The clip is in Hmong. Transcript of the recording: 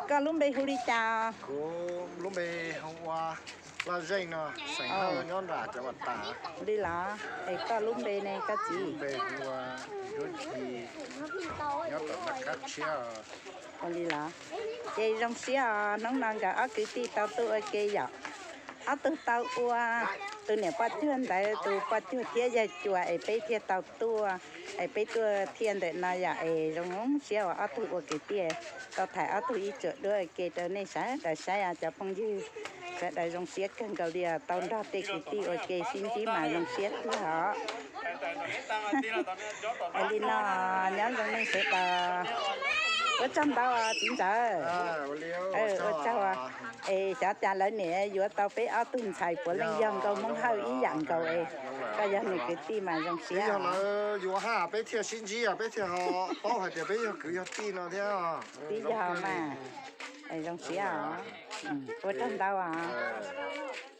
Koj lub npe hu li cas? Kuv lub npe hu ua Laj Zeej no, xeem Hawj, nyob nram cov Vaj Tas. Li los, es koj lub npe ne koj txiv? Lub npe hu ua Yuav Ci, nyob tom Naj Kab Tshiab. Ua li los? Ces zoo siab os, hnub no nkawd ob kwv tij tau tuaj ua ke yom. Ob tug tau ua, tus niam poj cuag ntawd tus poj cuag thiab yawg Cua es peb thiaj tau tuaj, es peb tuaj thiaj ntawm no yom. Es zoo siab uas ob tug ua kwv tij tau tham ob tug ib tsuam duab ua ke rau nej sawv daws saib os cov phooj ywg. Sawv daws zoo siab kawg nkaus li os, tau nrog tej kwv tij ua ke sib ntsib mas zoo siab tiag os. Hais li no, nyob zoo nej sawv daws. Ua tsaug ntau os txiv ntxawm. Ua tsaug. Es xyov cas lawv niam yuav tau peb ob tug ntxhais puav leej yog nkauj Hmoob Hawj ib yam nkaus es koj yog nws kwv tij mas zoo siab. Yog lawv yuav haj peb thiaj sib ntsib, peb thiaj ho paub hais tias peb yog kwv yog tij no thiab. Twb yog mas. Zoo siab os. Ua tsaug ntau os.